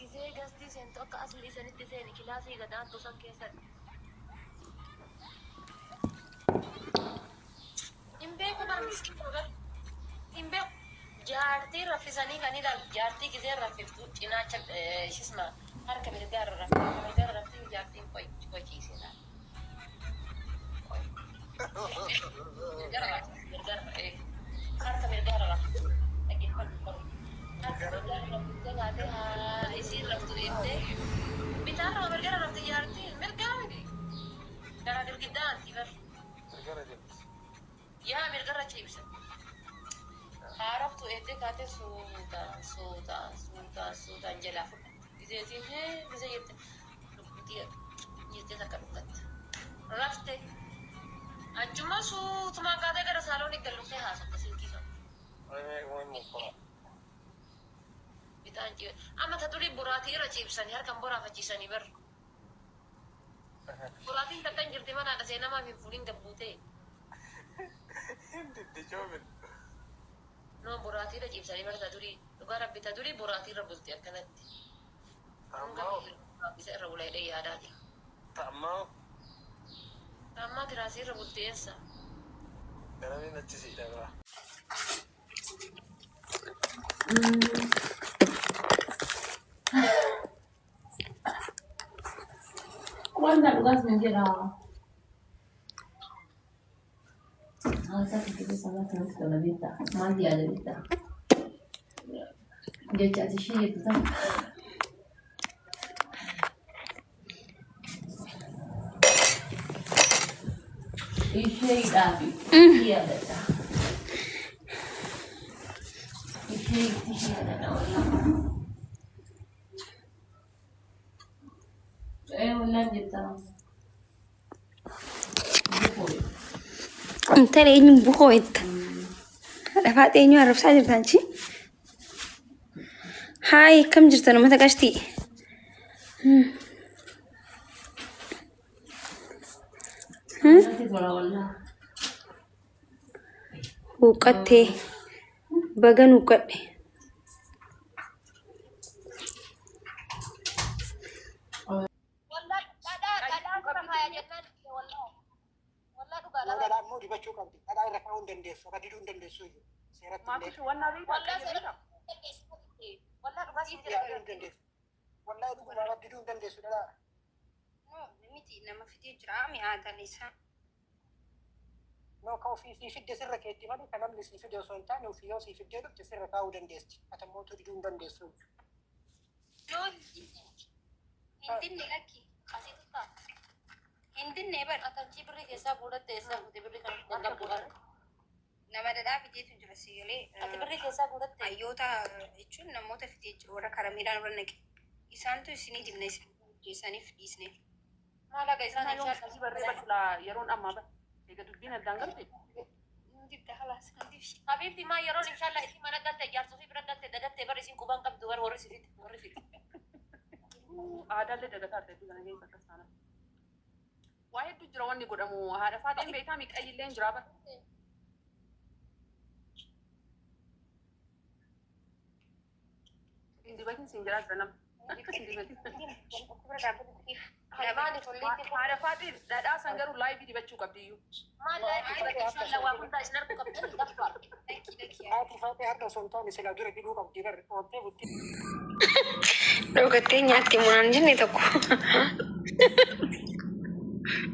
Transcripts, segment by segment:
Gizee gastii seentu akka aslii sanitti seeni kilaasii gad aantu san keessatti. Hin beeku bar miskiina bar. Hin beeku. Jaartii raffisanii kan ilaalu jaartii gizeen raffiftu cinaacha shisma harka mirgaa irra rafti. Harka mirgaa irra rafti jaartiin qoy qoy ciisee laala. Qoy. Mirgarra mirgarra ee. Harka mirgaarra rafti. Dhaggeeffadhu qoy. Harka mirgaarra rafti kaatee haa isiin raftu eegdee bitaarra moo mirgarra rafti jaartiin mirgaa miti. Gara girgiddaa antii bar. Mirgarra jirti. Yaa mirgarra ciibsa. Haa raftu eeddee kaatee suutaan suutaan suutaan suutaan jalaa fudhatte. Gizee isiin hee gizee jette lubbutii jettee takka dhungatte. Rafte. Achuma suutumaan kaatee gara saaloonii gad luftee haasofta silkii sana. Bitaan ciibsa. Amma ta durii boraatii irra ciibsanii harkan boraafachiisanii bar. Boraatiin takka hin jirti mana haadha seenamaaf hin fuudhin gad buutee. Hin diddi coomin. No boraatii irra ciibsanii bar ta durii. Dhugaa rabbi ta durii boraatii irra bulti akkanatti. Ta Kun ammaa hoo? garuu isa irra bula jedhee yaadaa jira. Ta ammaa hoo? Ta ammaa tiraasii irra bulti eessa? Garamiin achi sii dhabaa. Wanta dhugaas hin jedha. Haasaa kan keessa sanatti natti tola beektaa? Maal yaada beektaa? Jecha ati ishee jettu tana. Ishee hidhaafi ishee yaadadha. Ishee ishee yaadadha wallaahi. Ee wallaahi jettaa. Intala eenyuun bukoo jetta? Haadha faaxee eenyu arrabsaa jirta achi? Haay akkam jirtan uummata qashtii? Natti tola wallaahi. Huuqqattee bagan huuqqadhe. Wallah dhadhaa dhadhaa irra kaaya jennaan dide wallah. Wallah dhugaa Yoo lafa. dhadhaa immoo dibachuu qabdi. Dhadhaa irra kaa'uu hin dandeessu. Akka diduu hin dandeessu iyyuu. Seeratti illee. Maakushi wannaa beektaa Wallah qayyee seera beektaa? dandeessu dide. Wallah dhugaa siin jedha. Diduu hin dandeessu. Wallahi dhuguma irra diduu hin dandeessu dhadhaa. No, miti nama fidee jira mi'aadan isaa. No ka ofii sii fidde sirra keetti malee ka namni sii fide osoo hin taane ofii yoo sii fiddee dhufte sirra kaa'uu dandeessi. Ati ammoo diduu hin dandeessu iyyuu. No, hin dinne. Hin dinne lakki. Asii tuttaa. Hin dinne bar. Atachii birrii keessaa fuudhatte eessaa fuute birrii kan gaggabdu qara. Nama dhadhaa fideetu jira si galee. Ati birrii keessaa fuudhatte. Hayyoota jechuun namoota fidee jiru warra karameelaan warra naqe. Isaantu isinii dibna isin isaaniif dhiisne. Maal haga isaan Isaan yoom inshallah. sii barree silaa yeroon ammaa bara. Eega dubbiin addaan galte. Nu dibda halaas nu dibi. Habiibti maa yeroon inshallah isin mana galte jaarsuu fi bira galte dagatte bar isin quban qabdu bar warri si fide warri fide. Aadaallee dagataa adda kana keessa akkas taana. Waa hedduu jira wanni godhamu haadha faaxeen beektaa miqayyillee hin jiraa bara. Hin dibatin siin jedhaa jira nama. Hin dibatin. Maali holliitti Haadha faaxee dhadhaa san garuu laayivii dibachuu qabdi iyyuu. Maal laayivii dibate inshallah waa hundaa isin arguu qabdan daffaa. Lakki lakki. Haati faaxee har'a osoo hin taane silaa dura dibuu qabdi bar ooltee bultii. Dhokattee nyaatti munaan jenne tokko.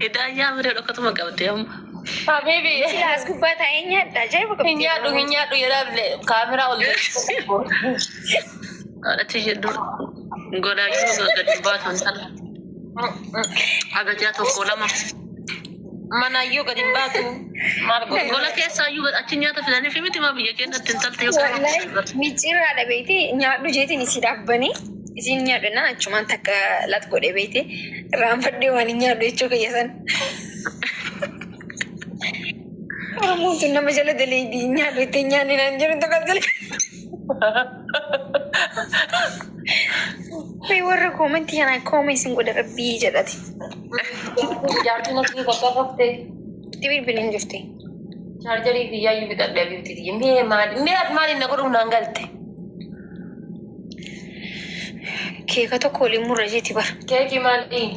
Idaan yaa dhokatuma qabdi amma. Habibi. Sila as gubbaa taa'ee nyaadha. Ajaa'iba Hin qabdi. nyaadhu hin nyaadhu jedhaa kaameraa ol Haadhatti jedhu godaayyuu gadi baatu intala. Haga ji'a tokko lama. Manaayyuu gadi hin baatu. Maal godhu? Gola keessaayyuu achi nyaata fidanii fi miti maa biyya keenyatti intalti yoo Wallahi micciirraadha beekte nyaadhu jeetiin isii dhaabbanii isiin nyaadhu jennaan achumaan takka lat godhe beekte irraanfadhee waan hin nyaadhu jechuu kiyya san. Oromoon tun nama jala daleeydi nyaadhu jettee nyaanni naan jedhu tokko as jala. Wai warra koomentii kana kooma isin godha rabbii jedhati. Jaartiin asii bakka raftee Itti bilbilin jirti. chaarjarii kiyyaayyuu fixadhe abiibti tiyya. Mee maali? Mee ati maaliin na godhuuf naan galte? Keeka tokko waliin murra jeeti bara. Keekii maalii?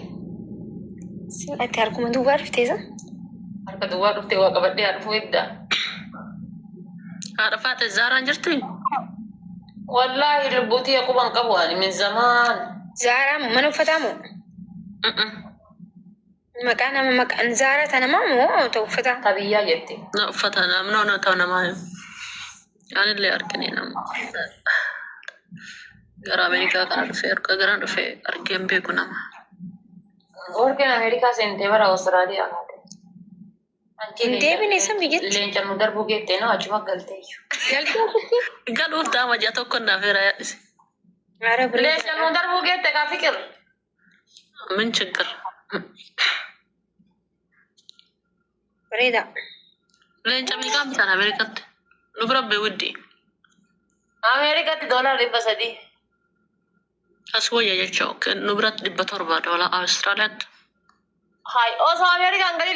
Ati harkuma duwwaa dhufteessa? Harka duwwaa dhuftee waa qabadhee haa dhufuu edda. Haadha faate Zaaraan jirti? Wallaahi lubbuutii quban qabu ani min zamaan. Zaaraa mana uffataa moo? Maqaa nama maqaan Zaaraa tana moo ta'u uffataa? Tabiyyaa jette. Na uffata namnoo na ta'u namaa. Anillee argine nama. Gara Ameerikaa kana dhufee harka gara dhufee argee hin beeku nama. Warqeen Ameerikaa seentee bara Awustiraaliyaa kaate. Hin deebine san biyyatti. Leenca nu darbuu geette noo achuma galtee iyyuu. Galuuf taama ji'a tokko naaf heera yaadhise. Ara biree. Leenca nu darbuu geette kaa fikir. Min chigir. Bareeda. Leenca meeqaan bitan Ameerikaatti? Nu bira beewuddi. Ameerikaatti $300. As wayya jechuun nu biratti 700 doolaa Awustiraaliyaatti. Hai osoo Ameerikaan galii.